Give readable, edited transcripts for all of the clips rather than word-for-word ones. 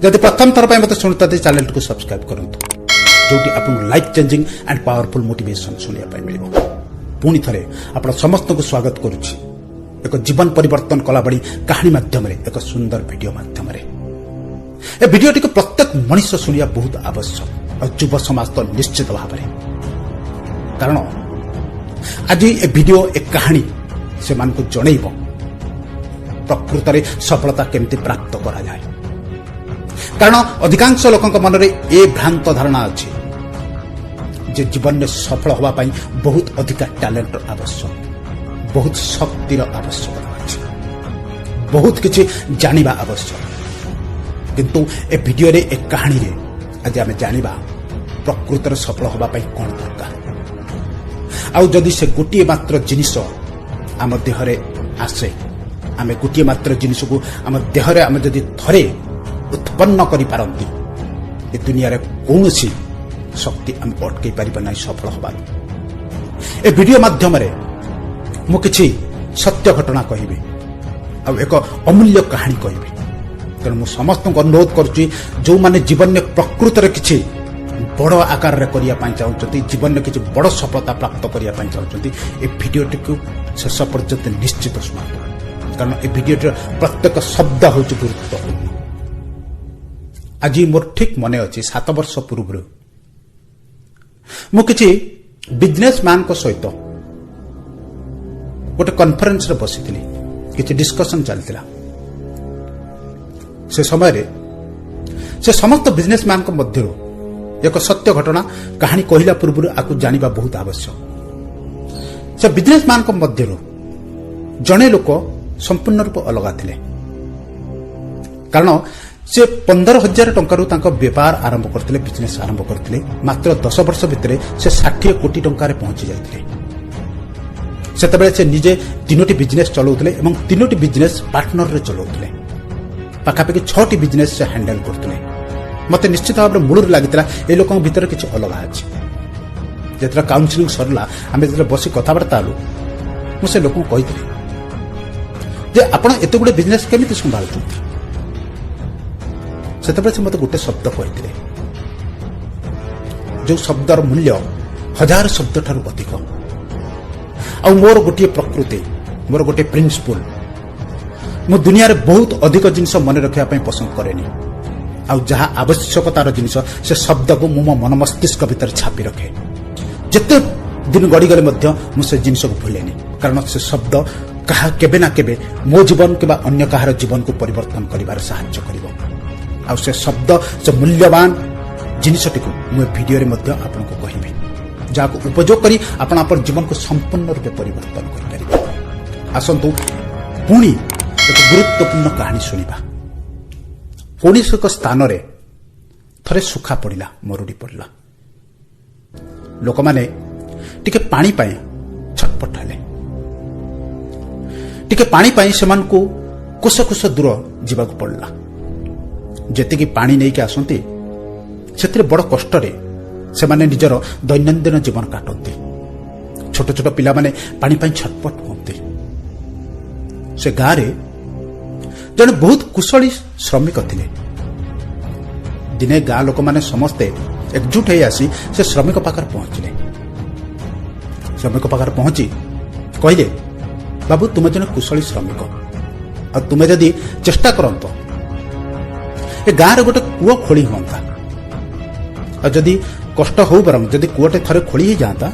ଯଦି ପ୍ରଥମ ଥର ପାଇଁ ମୋତେ ଶୁଣୁଛନ୍ତି, ଚ୍ୟାନେଲଟିକୁ ସବସ୍କ୍ରାଇବ୍ କରନ୍ତୁ, ଯୋଉଠି ଆପଣଙ୍କୁ life changing and powerful motivation ଶୁଣିବା ପାଇଁ ମିଳିବ। ପୁଣି ଥରେ ଆପଣ ସମସ୍ତଙ୍କୁ ସ୍ୱାଗତ କରୁଛି ଏକ ଜୀବନ ପରିବର୍ତ୍ତନ କଲା ଭଳି କାହାଣୀ ମାଧ୍ୟମରେ, ଏକ ସୁନ୍ଦର ଭିଡିଓ ମାଧ୍ୟମରେ। ଏ ଭିଡିଓଟିକୁ ପ୍ରତ୍ୟେକ ମଣିଷ ଶୁଣିବା ବହୁତ ଆବଶ୍ୟକ ଆଉ ଯୁବ ସମାଜ ତ ନିଶ୍ଚିତ ଭାବରେ, କାରଣ ଆଜି ଏ ଭିଡିଓ, ଏ କାହାଣୀ ସେମାନଙ୍କୁ ଜଣେଇବ ପ୍ରକୃତରେ ସଫଳତା କେମିତି ପ୍ରାପ୍ତ କରାଯାଏ। କାରଣ ଅଧିକାଂଶ ଲୋକଙ୍କ ମନରେ ଏ ଭ୍ରାନ୍ତ ଧାରଣା ଅଛି ଯେ ଜୀବନରେ ସଫଳ ହେବା ପାଇଁ ବହୁତ ଅଧିକା ଟ୍ୟାଲେଣ୍ଟର ଆବଶ୍ୟକ, ବହୁତ ଶକ୍ତିର ଆବଶ୍ୟକତା ଅଛି, ବହୁତ କିଛି ଜାଣିବା ଆବଶ୍ୟକ। କିନ୍ତୁ ଏ ଭିଡିଓରେ, ଏ କାହାଣୀରେ ଆଜି ଆମେ ଜାଣିବା ପ୍ରକୃତରେ ସଫଳ ହେବା ପାଇଁ କ'ଣ ଦରକାର। ଆଉ ଯଦି ସେ ଗୋଟିଏ ମାତ୍ର ଜିନିଷ ଆମ ଦେହରେ ଆସେ, ଆମେ ଗୋଟିଏ ମାତ୍ର ଜିନିଷକୁ ଆମ ଦେହରେ ଆମେ ଯଦି ଥରେ ଉତ୍ପନ୍ନ କରିପାରନ୍ତି, ଏ ଦୁନିଆରେ କୌଣସି ଶକ୍ତି ଆମକୁ ଅଟକେଇ ପାରିବ ନାହିଁ ସଫଳ ହେବାରୁ। ଏ ଭିଡିଓ ମାଧ୍ୟମରେ ମୁଁ କିଛି ସତ୍ୟ ଘଟଣା କହିବି ଆଉ ଏକ ଅମୂଲ୍ୟ କାହାଣୀ କହିବି। ତେଣୁ ମୁଁ ସମସ୍ତଙ୍କୁ ଅନୁରୋଧ କରୁଛି, ଯେଉଁମାନେ ଜୀବନରେ ପ୍ରକୃତରେ କିଛି ବଡ଼ ଆକାରରେ କରିବା ପାଇଁ ଚାହୁଁଛନ୍ତି, ଜୀବନରେ କିଛି ବଡ଼ ସଫଳତା ପ୍ରାପ୍ତ କରିବା ପାଇଁ ଚାହୁଁଛନ୍ତି, ଏ ଭିଡିଓଟିକୁ ଶେଷ ପର୍ଯ୍ୟନ୍ତ ନିଶ୍ଚିତ ଶୁଣନ୍ତୁ, କାରଣ ଏ ଭିଡିଓଟିର ପ୍ରତ୍ୟେକ ଶବ୍ଦ ହେଉଛି ଗୁରୁତ୍ୱପୂର୍ଣ୍ଣ। ଆଜି ମୋର ଠିକ୍ ମନେ ଅଛି, 7 ବର୍ଷ ପୂର୍ବରୁ ମୁଁ କିଛି ବିଜନେସମ୍ୟାନଙ୍କ ସହିତ ଗୋଟେ କନଫରେନ୍ସରେ ବସିଥିଲି। କିଛି ଡିସ୍କସନ ଚାଲିଥିଲା। ସେ ସମୟରେ ସେ ସମସ୍ତ ବିଜନେସମ୍ୟାନଙ୍କ ମଧ୍ୟରୁ ଏକ ସତ୍ୟ ଘଟଣା କାହାଣୀ କହିଲା ପୂର୍ବରୁ ଆକୁ ଜାଣିବା ବହୁତ ଆବଶ୍ୟକ। ସେ ବିଜନେସମ୍ୟାନଙ୍କ ମଧ୍ୟରୁ ଜଣେ ଲୋକ ସମ୍ପୂର୍ଣ୍ଣ ରୂପେ ଅଲଗା ଥିଲେ, କାରଣ ସେ 15,000 ଟଙ୍କାରୁ ତାଙ୍କ ବେପାର ଆରମ୍ଭ କରିଥିଲେ, ବିଜନେସ୍ ଆରମ୍ଭ କରିଥିଲେ। ମାତ୍ର 10 ବର୍ଷ ଭିତରେ ସେ 60 କୋଟି ଟଙ୍କାରେ ପହଞ୍ଚି ଯାଇଥିଲେ। ସେତେବେଳେ ସେ ନିଜେ ତିନୋଟି ବିଜନେସ୍ ଚଲାଉଥିଲେ ଏବଂ ତିନୋଟି ବିଜନେସ୍ ପାର୍ଟନରରେ ଚଲାଉଥିଲେ। ପାଖାପାଖି ଛଅଟି ବିଜନେସ୍ ସେ ହ୍ୟାଣ୍ଡେଲ କରୁଥିଲେ। ମୋତେ ନିଶ୍ଚିତ ଭାବରେ ମୂଳରୁ ଲାଗିଥିଲା, ଏ ଲୋକଙ୍କ ଭିତରେ କିଛି ଅଲଗା ଅଛି। ଯେତେବେଳେ କାଉନସିଲିଂ ସରିଲା, ଆମେ ଯେତେବେଳେ ବସି କଥାବାର୍ତ୍ତା ହେଲୁ, ମୁଁ ସେ ଲୋକଙ୍କୁ କହିଥିଲି ଯେ ଆପଣ ଏତେ ଗୁଡ଼ିଏ ବିଜନେସ୍ କେମିତି ସମ୍ଭାଳୁଛନ୍ତି? ସେତେବେଳେ ସେ ମୋତେ ଗୋଟେ ଶବ୍ଦ କହିଥିଲେ, ଯେଉଁ ଶବ୍ଦର ମୂଲ୍ୟ ହଜାର ଶବ୍ଦ ଠାରୁ ଅଧିକ। ଆଉ ମୋର ଗୋଟିଏ ପ୍ରକୃତି, ମୋର ଗୋଟିଏ ପ୍ରିନ୍ସିପୁଲ, ମୁଁ ଦୁନିଆରେ ବହୁତ ଅଧିକ ଜିନିଷ ମନେ ରଖିବା ପାଇଁ ପସନ୍ଦ କରେନି। ଆଉ ଯାହା ଆବଶ୍ୟକତାର ଜିନିଷ, ସେ ଶବ୍ଦକୁ ମୁଁ ମୋ ମନ ମସ୍ତିଷ୍କ ଭିତରେ ଛାପି ରଖେ। ଯେତେ ଦିନ ଗଡ଼ିଗଲେ ମଧ୍ୟ ମୁଁ ସେ ଜିନିଷକୁ ଭୁଲେନି, କାରଣ ସେ ଶବ୍ଦ କାହା କେବେ ନା କେବେ ମୋ ଜୀବନ କିମ୍ବା ଅନ୍ୟ କାହାର ଜୀବନକୁ ପରିବର୍ତ୍ତନ କରିବାରେ ସାହାଯ୍ୟ କରିବ। ଆଉ ସେ ଶବ୍ଦ, ସେ ମୂଲ୍ୟବାନ ଜିନିଷଟିକୁ ମୁଁ ଏ ଭିଡିଓରେ ମଧ୍ୟ ଆପଣଙ୍କୁ କହିବି, ଯାହାକୁ ଉପଯୋଗ କରି ଆପଣ ଆପଣ ଜୀବନକୁ ସମ୍ପୂର୍ଣ୍ଣ ରୂପେ ପରିବର୍ତ୍ତନ କରିପାରିବେ। ଆସନ୍ତୁ, ପୁଣି ଏକ ଗୁରୁତ୍ୱପୂର୍ଣ୍ଣ କାହାଣୀ ଶୁଣିବା। କୌଣସି ଏକ ସ୍ଥାନରେ ଥରେ ଶୁଖା ପଡ଼ିଲା, ମରୁଡ଼ି ପଡ଼ିଲା। ଲୋକମାନେ ଟିକେ ପାଣି ପାଇଁ ଛଟପଟ ହେଲେ। ଟିକେ ପାଣି ପାଇଁ ସେମାନଙ୍କୁ କୋଷ କୋଷ ଦୂର ଯିବାକୁ ପଡ଼ିଲା। ଯେତିକି ପାଣି ନେଇକି ଆସନ୍ତି, ସେଥିରେ ବଡ଼ କଷ୍ଟରେ ସେମାନେ ନିଜର ଦୈନନ୍ଦିନ ଜୀବନ କାଟନ୍ତି। ଛୋଟ ଛୋଟ ପିଲାମାନେ ପାଣି ପାଇଁ ଛଟପଟ ହୁଅନ୍ତି। ସେ ଗାଁରେ ଜଣେ ବହୁତ କୁଶଳୀ ଶ୍ରମିକ ଥିଲେ। ଦିନେ ଗାଁ ଲୋକମାନେ ସମସ୍ତେ ଏକଜୁଟ ହେଇ ଆସି ସେ ଶ୍ରମିକ ପାଖରେ ପହଞ୍ଚିଲେ। ଶ୍ରମିକ ପାଖରେ ପହଞ୍ଚି କହିଲେ, "ବାବୁ, ତୁମେ ଜଣେ କୁଶଳୀ ଶ୍ରମିକ, ଆଉ ତୁମେ ଯଦି ଚେଷ୍ଟା କରନ୍ତ, ଏ ଗାଁରେ ଗୋଟେ କୂଅ ଖୋଳି ହୁଅନ୍ତା। ଆଉ ଯଦି କଷ୍ଟ ହଉ ବରଂ, ଯଦି କୂଅଟେ ଥରେ ଖୋଳି ହେଇଯାଆନ୍ତା,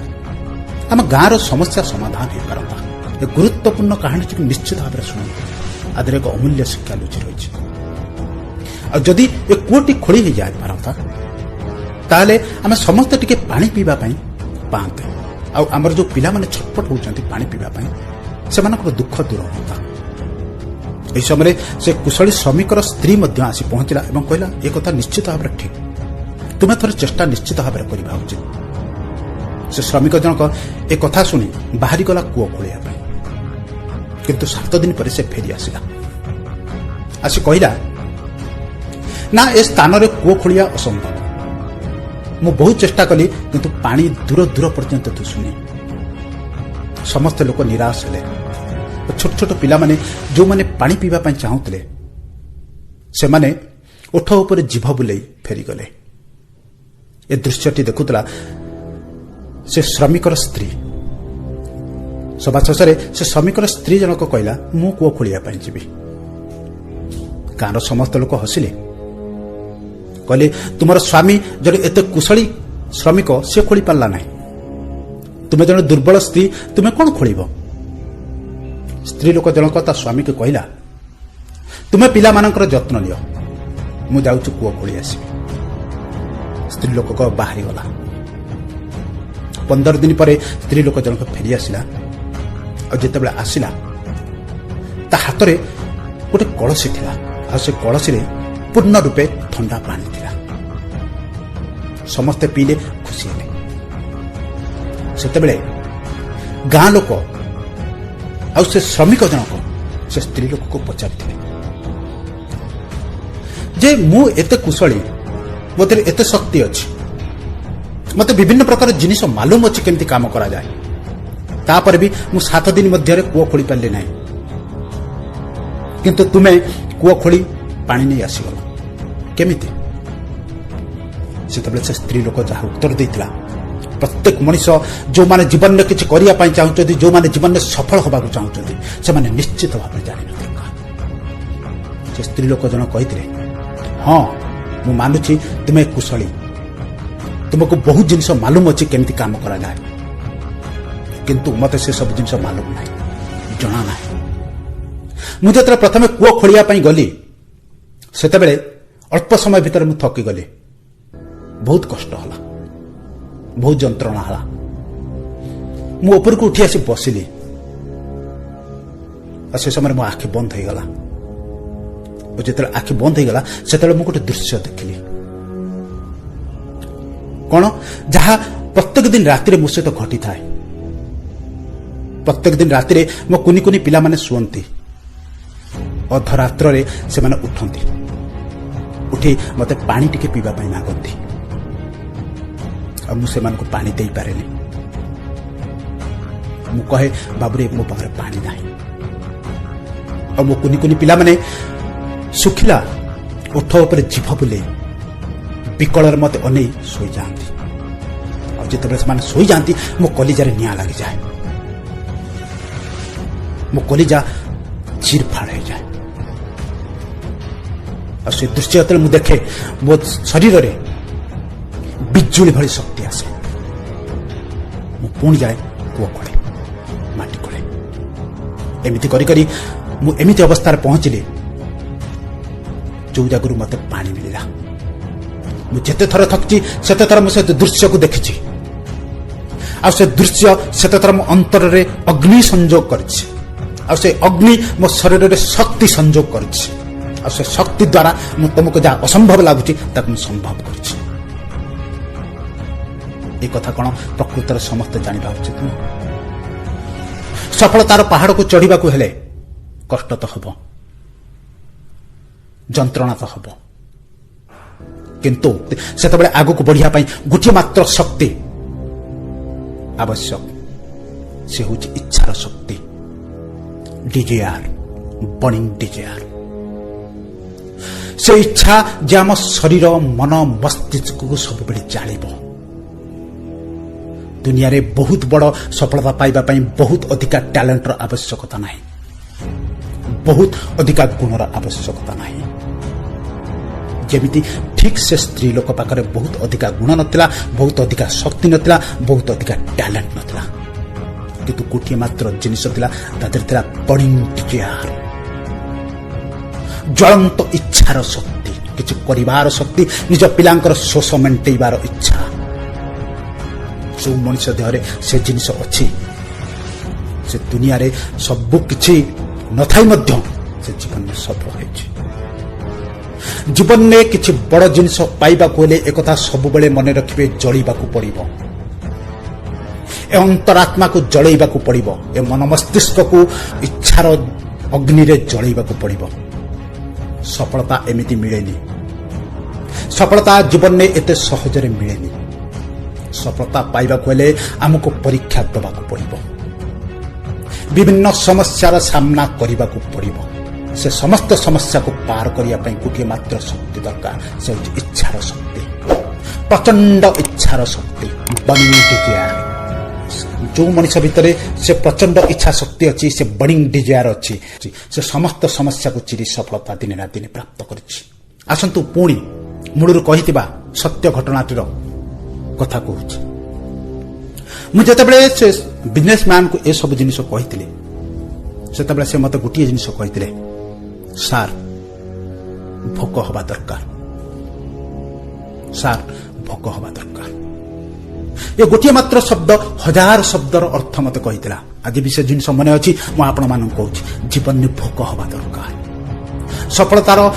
ଆମ ଗାଁର ସମସ୍ୟା ସମାଧାନ ହେଇପାରନ୍ତା।" ଏ ଗୁରୁତ୍ୱପୂର୍ଣ୍ଣ କାହାଣୀଟିକୁ ନିଶ୍ଚିତ ଭାବରେ ଶୁଣନ୍ତୁ। ୟା ଦେହରେ ଏକ ଅମୂଲ୍ୟ ଶିକ୍ଷା ଲୁଚି ରହିଛି। ଆଉ ଯଦି ଏ କୂଅଟି ଖୋଳି ହେଇଯାଇ ପାରନ୍ତା, ତାହେଲେ ଆମେ ସମସ୍ତେ ଟିକେ ପାଣି ପିଇବା ପାଇଁ ପାଆନ୍ତେ, ଆଉ ଆମର ଯୋଉ ପିଲାମାନେ ଛଟପଟ ହେଉଛନ୍ତି ପାଣି ପିଇବା ପାଇଁ, ସେମାନଙ୍କର ଦୁଃଖ ଦୂର ହୁଅନ୍ତା। ଏହି ସମୟରେ ସେ କୁଶଳୀ ଶ୍ରମିକର ସ୍ତ୍ରୀ ମଧ୍ୟ ଆସି ପହଞ୍ଚିଲା ଏବଂ କହିଲା, "ଏ କଥା ନିଶ୍ଚିତ ଭାବରେ ଠିକ୍। ତୁମେ ଥରେ ଚେଷ୍ଟା ନିଶ୍ଚିତ ଭାବରେ କରିବା ଉଚିତ।" ସେ ଶ୍ରମିକ ଜଣକ ଏ କଥା ଶୁଣି ବାହାରିଗଲା କୂଅ ଖୋଳିବା ପାଇଁ। କିନ୍ତୁ 7 ଦିନ ପରେ ସେ ଫେରି ଆସିଲା। ଆସି କହିଲା, "ନା, ଏ ସ୍ଥାନରେ କୂଅ ଖୋଳିବା ଅସମ୍ଭବ। ମୁଁ ବହୁତ ଚେଷ୍ଟା କଲି, କିନ୍ତୁ ପାଣି ଦୂର ଦୂର ପର୍ଯ୍ୟନ୍ତ ଦିଶୁନି।" ସମସ୍ତ ଲୋକ ନିରାଶ ହେଲେ। ଛୋଟ ଛୋଟ ପିଲାମାନେ, ଯେଉଁମାନେ ପାଣି ପିଇବା ପାଇଁ ଚାହୁଁଥିଲେ, ସେମାନେ ଓଠ ଉପରେ ଜିଭ ବୁଲେଇ ଫେରିଗଲେ। ଏ ଦୃଶ୍ୟଟି ଦେଖୁଥିଲା ସେ ଶ୍ରମିକର ସ୍ତ୍ରୀ। ସବା ଶେଷରେ ସେ ଶ୍ରମିକର ସ୍ତ୍ରୀ ଜଣକ କହିଲା, ମୁଁ କୂଅ ଖୋଳିବା ପାଇଁ ଯିବି। ଗାଁର ସମସ୍ତ ଲୋକ ହସିଲେ, କହିଲେ, ତୁମର ସ୍ୱାମୀ ଜଣେ ଏତେ କୁଶଳୀ ଶ୍ରମିକ, ସେ ଖୋଳି ପାରିଲା ନାହିଁ, ତୁମେ ଜଣେ ଦୁର୍ବଳ ସ୍ତ୍ରୀ, ତୁମେ କ'ଣ ଖୋଳିବ? ସ୍ତ୍ରୀ ଲୋକ ଜଣକ ତା ସ୍ୱାମୀକୁ କହିଲା, ତୁମେ ପିଲାମାନଙ୍କର ଯତ୍ନ ନିଅ, ମୁଁ ଯାଉଛି କୂଅ ଖୋଳି ଆସିବି। ସ୍ତ୍ରୀ ଲୋକ ବାହାରିଗଲା। 15 ଦିନ ପରେ ସ୍ତ୍ରୀ ଲୋକ ଜଣକ ଫେରି ଆସିଲା। ଆଉ ଯେତେବେଳେ ଆସିଲା, ତା ହାତରେ ଗୋଟେ କଳସୀ ଥିଲା ଆଉ ସେ କଳସୀରେ ପୂର୍ଣ୍ଣ ରୂପେ ଥଣ୍ଡା ପାଣି ଥିଲା। ସମସ୍ତେ ପିଇଲେ, ଖୁସି ହେଲେ। ସେତେବେଳେ ଗାଁ ଲୋକ ଆଉ ସେ ଶ୍ରମିକ ଜଣକ ସେ ସ୍ତ୍ରୀ ଲୋକକୁ ପଚାରିଥିଲେ ଯେ ମୁଁ ଏତେ କୁଶଳୀ, ମୋ ଦେହରେ ଏତେ ଶକ୍ତି ଅଛି, ମୋତେ ବିଭିନ୍ନ ପ୍ରକାର ଜିନିଷ ମାଲୁମ ଅଛି କେମିତି କାମ କରାଯାଏ, ତାପରେ ବି ମୁଁ 7 ଦିନ ମଧ୍ୟରେ କୂଅ ଖୋଳି ପାରିଲି ନାହିଁ, କିନ୍ତୁ ତୁମେ କୂଅ ଖୋଳି ପାଣି ନେଇ ଆସିଗଲ କେମିତି? ସେତେବେଳେ ସେ ସ୍ତ୍ରୀ ଲୋକ ଯାହା ଉତ୍ତର ଦେଇଥିଲା, ପ୍ରତ୍ୟେକ ମଣିଷ ଯେଉଁମାନେ ଜୀବନରେ କିଛି କରିବା ପାଇଁ ଚାହୁଁଛନ୍ତି, ଯେଉଁମାନେ ଜୀବନରେ ସଫଳ ହେବାକୁ ଚାହୁଁଛନ୍ତି, ସେମାନେ ନିଶ୍ଚିତ ଭାବରେ ଜାଣିବା ଦରକାର। ସେ ସ୍ତ୍ରୀ ଲୋକ ଜଣ କହିଥିଲେ, ହଁ, ମୁଁ ମାନୁଛି ତୁମେ କୁଶଳୀ, ତୁମକୁ ବହୁତ ଜିନିଷ ମାଲୁମ ଅଛି କେମିତି କାମ କରାଯାଏ, କିନ୍ତୁ ମୋତେ ସେସବୁ ଜିନିଷ ମାଲୁମ ନାହିଁ, ଜଣା ନାହିଁ। ମୁଁ ଯେତେବେଳେ ପ୍ରଥମେ କୂଅ ଖୋଳିବା ପାଇଁ ଗଲି, ସେତେବେଳେ ଅଳ୍ପ ସମୟ ଭିତରେ ମୁଁ ଥକିଗଲି, ବହୁତ କଷ୍ଟ ହେଲା, ବହୁତ ଯନ୍ତ୍ରଣା ହେଲା। ମୁଁ ଉପରକୁ ଉଠି ଆସି ବସିଲି ଆଉ ସେ ସମୟରେ ମୋ ଆଖି ବନ୍ଦ ହେଇଗଲା। ଓ ଯେତେବେଳେ ଆଖି ବନ୍ଦ ହେଇଗଲା, ସେତେବେଳେ ମୁଁ ଗୋଟେ ଦୃଶ୍ୟ ଦେଖିଲି, କ'ଣ ଯାହା ପ୍ରତ୍ୟେକ ଦିନ ରାତିରେ ମୋ ସହିତ ଘଟିଥାଏ। ପ୍ରତ୍ୟେକ ଦିନ ରାତିରେ ମୋ କୁନି କୁନି ପିଲାମାନେ ଶୁଅନ୍ତି, ଅଧରାତ୍ରରେ ସେମାନେ ଉଠନ୍ତି, ଉଠି ମୋତେ ପାଣି ଟିକେ ପିଇବା ପାଇଁ ମାଗନ୍ତି ଆଉ ମୁଁ ସେମାନଙ୍କୁ ପାଣି ଦେଇପାରେନି। ମୁଁ କହେ, ବାବୁରେ, ମୋ ପାଖରେ ପାଣି ନାହିଁ। ଆଉ ମୋ କୁନି କୁନି ପିଲାମାନେ ଶୁଖିଲା ଓଠ ଉପରେ ଜିଭ ବୁଲେଇ ବିକଳରେ ମୋତେ ଅନେଇ ଶୋଇଯାଆନ୍ତି। ଆଉ ଯେତେବେଳେ ସେମାନେ ଶୋଇଯାଆନ୍ତି, ମୋ କଲିଜାରେ ନିଆଁ ଲାଗିଯାଏ, ମୋ କଲିଜା ଚିରଫାଡ଼ ହେଇଯାଏ। ଆଉ ସେ ଦୃଶ୍ୟ ଯେତେବେଳେ ମୁଁ ଦେଖେ, ମୋ ଶରୀରରେ ବିଜୁଳି ଭଳି ଶକ୍ତି ଆସେ। ମୁଁ ପୁଣି ଯାଏ, କୂଅ ଖୋଳେ, ମାଟି ଖୋଳେ। ଏମିତି କରି କରି ମୁଁ ଏମିତି ଅବସ୍ଥାରେ ପହଞ୍ଚିଲି ଯୋଉ ଜାଗାରୁ ମୋତେ ପାଣି ମିଳିଲା। ମୁଁ ଯେତେ ଥର ଥକିଛି, ସେତେ ଥର ମୁଁ ସେ ଦୃଶ୍ୟକୁ ଦେଖିଛି ଆଉ ସେ ଦୃଶ୍ୟ ସେତେ ଥର ମୋ ଅନ୍ତରରେ ଅଗ୍ନି ସଂଯୋଗ କରିଛି ଆଉ ସେ ଅଗ୍ନି ମୋ ଶରୀରରେ ଶକ୍ତି ସଂଯୋଗ କରିଛି ଆଉ ସେ ଶକ୍ତି ଦ୍ୱାରା ମୁଁ ତୁମକୁ ଯାହା ଅସମ୍ଭବ ଲାଗୁଛି, ତାକୁ ମୁଁ ସମ୍ଭବ କରିଛି। ଏ କଥା କ'ଣ ପ୍ରକୃତରେ ସମସ୍ତେ ଜାଣିବା ଉଚିତ ନୁହେଁ? ସଫଳତାର ପାହାଡ଼କୁ ଚଢ଼ିବାକୁ ହେଲେ କଷ୍ଟ ତ ହେବ, ଯନ୍ତ୍ରଣା ତ ହେବ, କିନ୍ତୁ ସେତେବେଳେ ଆଗକୁ ବଢ଼ିବା ପାଇଁ ଗୋଟିଏ ମାତ୍ର ଶକ୍ତି ଆବଶ୍ୟକ, ସେ ହେଉଛି ଇଚ୍ଛାର ଶକ୍ତି, ଡିଜାୟାର, ବର୍ଣ୍ଣିଂ ଡିଜାୟାର। ସେ ଇଚ୍ଛା ଯେ ଆମ ଶରୀର, ମନ, ମସ୍ତିଷ୍କକୁ ସବୁବେଳେ ଜାଳିବ। ଦୁନିଆରେ ବହୁତ ବଡ଼ ସଫଳତା ପାଇବା ପାଇଁ ବହୁତ ଅଧିକା ଟ୍ୟାଲେଣ୍ଟର ଆବଶ୍ୟକତା ନାହିଁ, ବହୁତ ଅଧିକା ଗୁଣର ଆବଶ୍ୟକତା ନାହିଁ। ଯେମିତି ଠିକ୍ ସେ ସ୍ତ୍ରୀ ଲୋକ ପାଖରେ ବହୁତ ଅଧିକା ଗୁଣ ନଥିଲା, ବହୁତ ଅଧିକା ଶକ୍ତି ନଥିଲା, ବହୁତ ଅଧିକା ଟ୍ୟାଲେଣ୍ଟ ନଥିଲା, କିନ୍ତୁ ଗୋଟିଏ ମାତ୍ର ଜିନିଷ ଥିଲା, ତା ଦେହରେ ଥିଲା ବର୍ଣ୍ଣିଂ ଡିଜାୟାର, ଜ୍ୱଳନ୍ତ ଇଚ୍ଛାର ଶକ୍ତି, କିଛି କରିବାର ଶକ୍ତି, ନିଜ ପିଲାଙ୍କର ଶୋଷ ମେଣ୍ଟେଇବାର ଇଚ୍ଛା। ଯେଉଁ ମଣିଷ ଦେହରେ ସେ ଜିନିଷ ଅଛି, ସେ ଦୁନିଆରେ ସବୁ କିଛି ନଥାଇ ମଧ୍ୟ ସେ ଜୀବନରେ ସଫଳ ହେଇଛି। ଜୀବନରେ କିଛି ବଡ଼ ଜିନିଷ ପାଇବାକୁ ହେଲେ ଏକଥା ସବୁବେଳେ ମନେ ରଖିବେ, ଜଳିବାକୁ ପଡ଼ିବ, ଏ ଅନ୍ତରାତ୍ମାକୁ ଜଳେଇବାକୁ ପଡ଼ିବ, ଏ ମନ ମସ୍ତିଷ୍କକୁ ଇଚ୍ଛାର ଅଗ୍ନିରେ ଜଳେଇବାକୁ ପଡ଼ିବ। ସଫଳତା ଏମିତି ମିଳେନି, ସଫଳତା ଜୀବନରେ ଏତେ ସହଜରେ ମିଳେନି। ସଫଳତା ପାଇବାକୁ ହେଲେ ଆମକୁ ପରୀକ୍ଷା ଦେବାକୁ ପଡ଼ିବ, ବିଭିନ୍ନ ସମସ୍ୟାର ସାମ୍ନା କରିବାକୁ ପଡ଼ିବ। ସେ ସମସ୍ତ ସମସ୍ୟାକୁ ପାର କରିବା ପାଇଁ ଗୋଟିଏ ମାତ୍ର ଶକ୍ତି ଦରକାର। ସେ ହେଉଛି ଇଚ୍ଛାର ଶକ୍ତି, ପ୍ରଚଣ୍ଡ ଇଚ୍ଛାର ଶକ୍ତି, ବର୍ଣ୍ଣିଂ ଡିଜାୟାର। ଯେଉଁ ମଣିଷ ଭିତରେ ସେ ପ୍ରଚଣ୍ଡ ଇଚ୍ଛା ଶକ୍ତି ଅଛି, ସେ ବର୍ଣ୍ଣିଂ ଡିଜାୟାର ଅଛି, ସେ ସମସ୍ତ ସମସ୍ୟାକୁ ଚିରି ସଫଳତା ଦିନେ ନା ଦିନେ ପ୍ରାପ୍ତ କରିଛି। ଆସନ୍ତୁ, ପୁଣି ମୂଳରୁ କହିଥିବା ସତ୍ୟ ଘଟଣାଟିର କଥା କହୁଛି। ମୁଁ ଯେତେବେଳେ ସେ ବିଜନେସମ୍ୟାନକୁ ଏସବୁ ଜିନିଷ କହିଥିଲି, ସେତେବେଳେ ସେ ମୋତେ ଗୋଟିଏ ଜିନିଷ କହିଥିଲେ, "ସାର୍, ଭୋକ ହବା ଦରକାର। ସାର୍, ଭୋକ ହବା ଦରକାର।" ଏ ଗୋଟିଏ ମାତ୍ର ଶବ୍ଦ ହଜାର ଶବ୍ଦର ଅର୍ଥ ମୋତେ କହିଥିଲା। ଆଜି ବି ସେ ଜିନିଷ ମନେ ଅଛି। ମୁଁ ଆପଣମାନଙ୍କୁ କହୁଛି, ଜୀବନରେ ଭୋକ ହବା ଦରକାର, ସଫଳତାର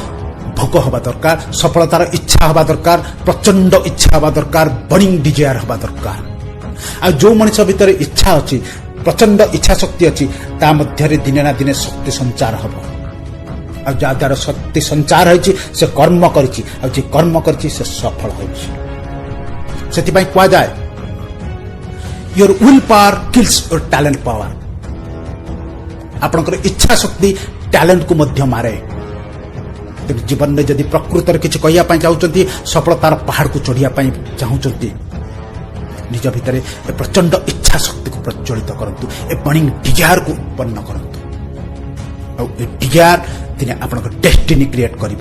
ଭୋକ ହବା ଦରକାର, ସଫଳତାର ଇଚ୍ଛା ହବା ଦରକାର, ପ୍ରଚଣ୍ଡ ଇଚ୍ଛା ହବା ଦରକାର, ବର୍ଣ୍ଣିଂ ଡିଜାୟାର ହବା ଦରକାର। ଆଉ ଯୋଉ ମଣିଷ ଭିତରେ ଇଚ୍ଛା ଅଛି, ପ୍ରଚଣ୍ଡ ଇଚ୍ଛା ଶକ୍ତି ଅଛି, ତା ମଧ୍ୟରେ ଦିନେ ନା ଦିନେ ଶକ୍ତି ସଞ୍ଚାର ହବ। ଆଉ ଯାହା ଦ୍ୱାରା ଶକ୍ତି ସଞ୍ଚାର ହେଇଛି, ସେ କର୍ମ କରିଛି। ଆଉ ଯିଏ କର୍ମ କରିଛି, ସେ ସଫଳ ହୋଇଛି। ସେଥିପାଇଁ କୁହାଯାଏ, "Your will power kills your talent power." ଆପଣଙ୍କର ଇଚ୍ଛା ଶକ୍ତି ଟ୍ୟାଲେଣ୍ଟକୁ ମଧ୍ୟ ମାରେ। ତେଣୁ ଜୀବନରେ ଯଦି ପ୍ରକୃତରେ କିଛି କହିବା ପାଇଁ ଚାହୁଁଛନ୍ତି, ସଫଳତାର ପାହାଡ଼କୁ ଚଢ଼ିବା ପାଇଁ ଚାହୁଁଛନ୍ତି, ନିଜ ଭିତରେ ଏ ପ୍ରଚଣ୍ଡ ଇଚ୍ଛା ଶକ୍ତିକୁ ପ୍ରଜ୍ୱଳିତ କରନ୍ତୁ, ଏ ବର୍ଣ୍ଣିଂ ଡିଜାୟାରକୁ ଉତ୍ପନ୍ନ କରନ୍ତୁ। ଆଉ ଏ ଡିଜାୟାର ଦିନେ ଆପଣଙ୍କ ଡେଷ୍ଟିନି କ୍ରିଏଟ୍ କରିବ।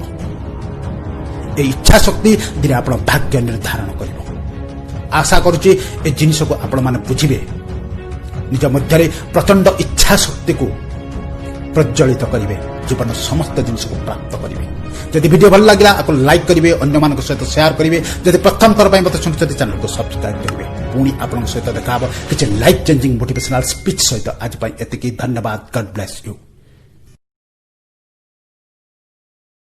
ଏ ଇଚ୍ଛା ଶକ୍ତି ଦିନେ ଆପଣ ଭାଗ୍ୟ ନିର୍ଦ୍ଧାରଣ କରିବ। ଆଶା କରୁଛି ଏ ଜିନିଷକୁ ଆପଣମାନେ ବୁଝିବେ, ନିଜ ମଧ୍ୟରେ ପ୍ରଚଣ୍ଡ ଇଚ୍ଛା ଶକ୍ତିକୁ ପ୍ରଜ୍ୱଳିତ କରିବେ, ଜୀବନ ସମସ୍ତ ଜିନିଷକୁ ପ୍ରାପ୍ତ କରିବେ। ଯଦି ଭିଡ଼ିଓ ଭଲ ଲାଗିଲା, ଆକୁ ଲାଇକ୍ କରିବେ, ଅନ୍ୟମାନଙ୍କ ସହିତ ସେୟାର କରିବେ। ଯଦି ପ୍ରଥମ ଥର ପାଇଁ ମୋତେ ଶୁଣୁଛନ୍ତି, ଚ୍ୟାନେଲକୁ ସବସ୍କ୍ରାଇବ୍ କରିବେ। ପୁଣି ଆପଣଙ୍କ ସହିତ ଦେଖା ହେବ କିଛି ଲାଇଫ୍ ଚେଞ୍ଜିଂ ମୋଟିଭେସନାଲ ସ୍ପିଚ୍ ସହିତ। ଆଜି ପାଇଁ ଏତିକି। ଧନ୍ୟବାଦ। God bless you.